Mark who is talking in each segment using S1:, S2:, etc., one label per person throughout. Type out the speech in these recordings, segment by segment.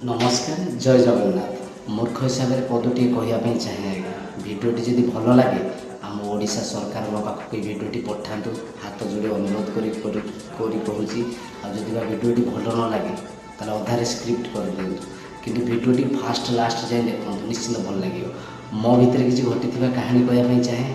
S1: ନମସ୍କାର, ଜୟ ଜଗନ୍ନାଥ। ମୂର୍ଖ ହିସାବରେ ପଦଟିଏ କହିବା ପାଇଁ ଚାହେଁ ଆଜ୍ଞା। ଭିଡ଼ିଓଟି ଯଦି ଭଲ ଲାଗେ, ଆମ ଓଡ଼ିଶା ସରକାରଙ୍କ ପାଖକୁ ଏଇ ଭିଡ଼ିଓଟି ପଠାନ୍ତୁ, ହାତ ଯୋଡ଼ି ଅନୁରୋଧ କରି କରି କରି କହୁଛି। ଆଉ ଯଦି ବା ଭିଡ଼ିଓଟି ଭଲ ନ ଲାଗେ, ତାହେଲେ ଅଧାରେ ସ୍କିପ୍ କରିଦିଅନ୍ତୁ, କିନ୍ତୁ ଭିଡ଼ିଓଟି ଫାଷ୍ଟ ଲାଷ୍ଟ ଯାଏଁ ଦେଖନ୍ତୁ, ନିଶ୍ଚିନ୍ତ ଭଲ ଲାଗିବ। ମୋ ଭିତରେ କିଛି ଘଟିଥିବା କାହାଣୀ କହିବା ପାଇଁ ଚାହେଁ।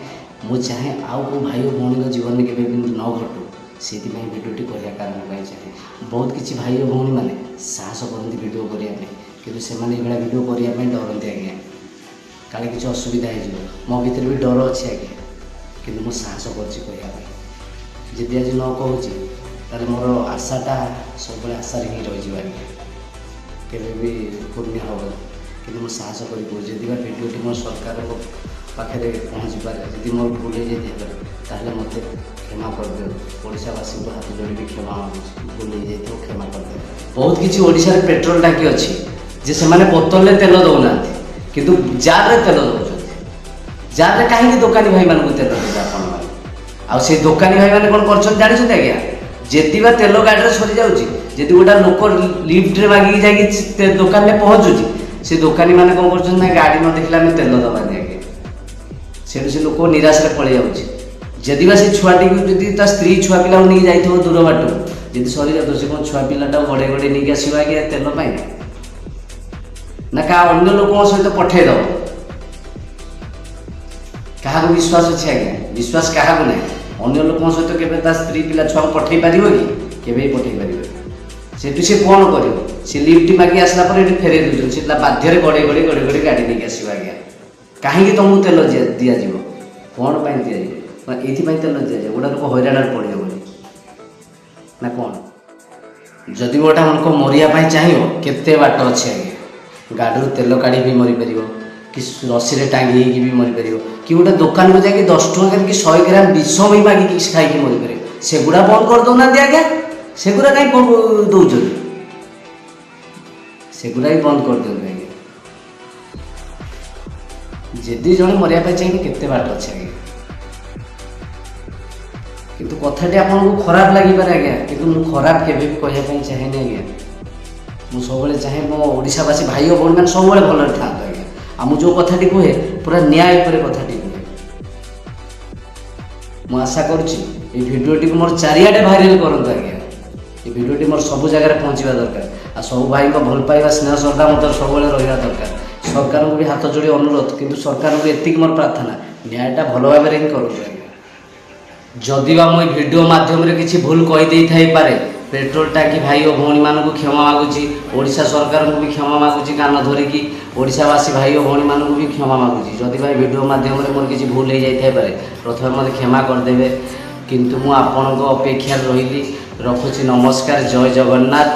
S1: ମୁଁ ଚାହେଁ ଆଉ କେଉଁ ଭାଇ ଓ ଭଉଣୀଙ୍କ ଜୀବନରେ କେବେ ବି ନ ଘଟୁ, ସେଇଥିପାଇଁ ଭିଡ଼ିଓଟି କହିବା କାରଣ ପାଇଁ ଚାହେଁ। ବହୁତ କିଛି ଭାଇ ଓ ଭଉଣୀମାନେ ସାହସ କରନ୍ତି ଭିଡ଼ିଓ କରିବା ପାଇଁ, କିନ୍ତୁ ସେମାନେ ଏଇଭଳିଆ ଭିଡ଼ିଓ କରିବା ପାଇଁ ଡରନ୍ତି ଆଜ୍ଞା, କାଳେ କିଛି ଅସୁବିଧା ହେଇଯିବ। ମୋ ଭିତରେ ବି ଡର ଅଛି ଆଜ୍ଞା, କିନ୍ତୁ ମୁଁ ସାହସ କରୁଛି କହିବା ପାଇଁ। ଯଦି ଆଜି ନ କହୁଛି, ତାହେଲେ ମୋର ଆଶାଟା ସବୁବେଳେ ଆଶାରେ ହିଁ ରହିଯିବ ଆଜ୍ଞା, କେବେ ବି ପୂର୍ଣ୍ଣ ହେବନି। କିନ୍ତୁ ମୁଁ ସାହସ କରି କହୁଛି, ଯଦି ବା ଭିଡ଼ିଓଟି ମୋ ସରକାରଙ୍କ ପାଖରେ ପହଞ୍ଚିପାରେ, ଯଦି ମୋର ଭୁଲ ହେଇଯାଇଥାଇପାରେ, ତାହେଲେ ମୋତେ କ୍ଷମା କରିଦିଅନ୍ତୁ। ଓଡ଼ିଶାବାସୀଙ୍କୁ ହାତ ଯୋଡ଼ି ବି କ୍ଷମା ମାଗୁଛି, ଭୁଲ ହେଇଯାଇଥିବ, କ୍ଷମା କରିଦେବେ। ବହୁତ କିଛି ଓଡ଼ିଶାରେ ପେଟ୍ରୋଲ ଟାଙ୍କି ଅଛି ଯେ ସେମାନେ ବୋତଲରେ ତେଲ ଦେଉନାହାନ୍ତି, କିନ୍ତୁ ଜାରରେ ତେଲ ଦେଉଛନ୍ତି। ଜାରରେ କାହିଁକି ଦୋକାନୀ ଭାଇମାନଙ୍କୁ ତେଲ ଦେବେ ଆପଣମାନେ? ଆଉ ସେଇ ଦୋକାନୀ ଭାଇମାନେ କ'ଣ କରୁଛନ୍ତି ଜାଣିଛନ୍ତି ଆଜ୍ଞା? ଯଦି ବା ତେଲ ଗାଡ଼ିରେ ସରିଯାଉଛି, ଯଦି ଗୋଟେ ଲୋକ ଲିଫ୍ଟରେ ମାଗିକି ଯାଇକି ଦୋକାନରେ ପହଞ୍ଚୁଛି, ସେ ଦୋକାନୀ ମାନେ କ'ଣ କରୁଛନ୍ତି ନା, ଗାଡ଼ି ନ ଦେଖିଲେ ଆମେ ତେଲ ଦେବାନି ଆଜ୍ଞା। ସେଠୁ ସେ ଲୋକ ନିରାଶରେ ପଳେଇ ଯାଉଛି। ଯଦି ବା ସେ ଛୁଆଟିକୁ, ଯଦି ତା ସ୍ତ୍ରୀ ଛୁଆ ପିଲାକୁ ନେଇକି ଯାଇଥିବ ଦୂର ବାଟକୁ, ଯଦି ସରିଯାଉଥିବ, ସେ କ'ଣ ଛୁଆ ପିଲାଟାକୁ ଗଡ଼େଇ ଗଡ଼େଇ ନେଇକି ଆସିବ ଆଜ୍ଞା ତେଲ ପାଇଁ, ନା କାହା ଅନ୍ୟ ଲୋକଙ୍କ ସହିତ ପଠେଇଦେବ? କାହାକୁ ବିଶ୍ୱାସ ଅଛି ଆଜ୍ଞା? ବିଶ୍ୱାସ କାହାକୁ ନାହିଁ। ଅନ୍ୟ ଲୋକଙ୍କ ସହିତ କେବେ ତା ସ୍ତ୍ରୀ ପିଲା ଛୁଆଙ୍କୁ ପଠେଇ ପାରିବ କି? କେବେ ବି ପଠେଇ ପାରିବ? ସେଠୁ ସେ କ'ଣ କରିବ? ସେ ଲିଫ୍ଟ ମାଗି ଆସିଲା ପରେ ଏଠି ଫେରେଇ ଦେଉଛନ୍ତି। ସେ ବାଧ୍ୟରେ ଗଡ଼େଇ ଗଡ଼େଇ ଗଡ଼େଇ ଗଡ଼େଇ ଗାଡ଼ି ନେଇକି ଆସିବ ଆଜ୍ଞା। କାହିଁକି ତମକୁ ତେଲ ଦିଆଯିବ? କ'ଣ ପାଇଁ ଦିଆଯିବ? ନା ଏଇଥିପାଇଁ ତେଲ ଦିଆଯିବ, ଗୋଟେ ଲୋକ ହଇରାଣରେ ପଡ଼ିବ ବୋଲି ନା କ'ଣ? ଯଦି ଗୋଟେ ଲୋକ ମରିବା ପାଇଁ ଚାହିଁବ, କେତେ ବାଟ ଅଛି ଆଜ୍ଞା। ଗାଡ଼ିରୁ ତେଲ କାଢ଼ି ବି ମରିପାରିବ, କି ରସିରେ ଟାଙ୍ଗି ହେଇକି ବି ମରିପାରିବ, କି ଗୋଟେ ଦୋକାନକୁ ଯାଇକି 10 ଟଙ୍କାରେ କି 100 ଗ୍ରାମ ବିଷ ବି ମାଗିକି ଖାଇକି ମରିପାରିବ। ସେଗୁଡ଼ା ବନ୍ଦ କରିଦେଉନାହାନ୍ତି ଆଜ୍ଞା। ସେଗୁଡ଼ା କାହିଁ ଦେଉଛନ୍ତି? ସେଗୁଡ଼ା ବି ବନ୍ଦ କରିଦିଅନ୍ତୁ ଆଜ୍ଞା। ଯଦି ଜଣେ ମରିବା ପାଇଁ ଚାହିଁବ, କେତେ ବାଟ ଅଛି ଆଜ୍ଞା। କିନ୍ତୁ କଥାଟି ଆପଣଙ୍କୁ ଖରାପ ଲାଗିପାରେ ଆଜ୍ଞା, କିନ୍ତୁ ମୁଁ ଖରାପ କେବେ ବି କହିବା ପାଇଁ ଚାହେଁନି ଆଜ୍ଞା। ମୁଁ ସବୁବେଳେ ଚାହେଁ ମୋ ଓଡ଼ିଶାବାସୀ ଭାଇ ଓ ଭଉଣୀମାନେ ସବୁବେଳେ ଭଲରେ ଥାଆନ୍ତୁ ଆଜ୍ଞା। ଆଉ ମୁଁ ଯେଉଁ କଥାଟି କୁହେ, ପୁରା ନ୍ୟାୟ ଉପରେ କଥାଟି କୁହେ। ମୁଁ ଆଶା କରୁଛି ଏଇ ଭିଡ଼ିଓଟିକୁ ମୋର ଚାରିଆଡ଼େ ଭାଇରାଲ କରନ୍ତୁ ଆଜ୍ଞା। ଏ ଭିଡ଼ିଓଟି ମୋର ସବୁ ଜାଗାରେ ପହଞ୍ଚିବା ଦରକାର। ଆଉ ସବୁ ଭାଇଙ୍କ ଭଲ ପାଇବା, ସ୍ନେହ, ଶ୍ରଦ୍ଧା ମଧ୍ୟ ସବୁବେଳେ ରହିବା ଦରକାର। ସରକାରଙ୍କୁ ବି ହାତ ଯୋଡ଼ି ଅନୁରୋଧ, କିନ୍ତୁ ସରକାରଙ୍କୁ ଏତିକି ମୋର ପ୍ରାର୍ଥନା, ନ୍ୟାୟଟା ଭଲ ଭାବରେ ହିଁ କରନ୍ତୁ ଆଜ୍ଞା। ଯଦି ବା ମୁଁ ଏ ଭିଡ଼ିଓ ମାଧ୍ୟମରେ କିଛି ଭୁଲ କହିଦେଇଥାଇପାରେ, ପେଟ୍ରୋଲ ଟାଙ୍କି ଭାଇ ଓ ଭଉଣୀମାନଙ୍କୁ କ୍ଷମା ମାଗୁଛି। ଓଡ଼ିଶା ସରକାରଙ୍କୁ ବି କ୍ଷମା ମାଗୁଛି କାନ ଧରିକି। ଓଡ଼ିଶାବାସୀ ଭାଇ ଓ ଭଉଣୀମାନଙ୍କୁ ବି କ୍ଷମା ମାଗୁଛି। ଯଦି ଭାଇ ଭିଡ଼ିଓ ମାଧ୍ୟମରେ ମୋର କିଛି ଭୁଲ ହେଇଯାଇଥାଇପାରେ, ପ୍ରଥମେ ମୋତେ କ୍ଷମା କରିଦେବେ। କିନ୍ତୁ ମୁଁ ଆପଣଙ୍କ ଅପେକ୍ଷାରେ ରହିଲି। ରଖୁଛି, ନମସ୍କାର, ଜୟ ଜଗନ୍ନାଥ।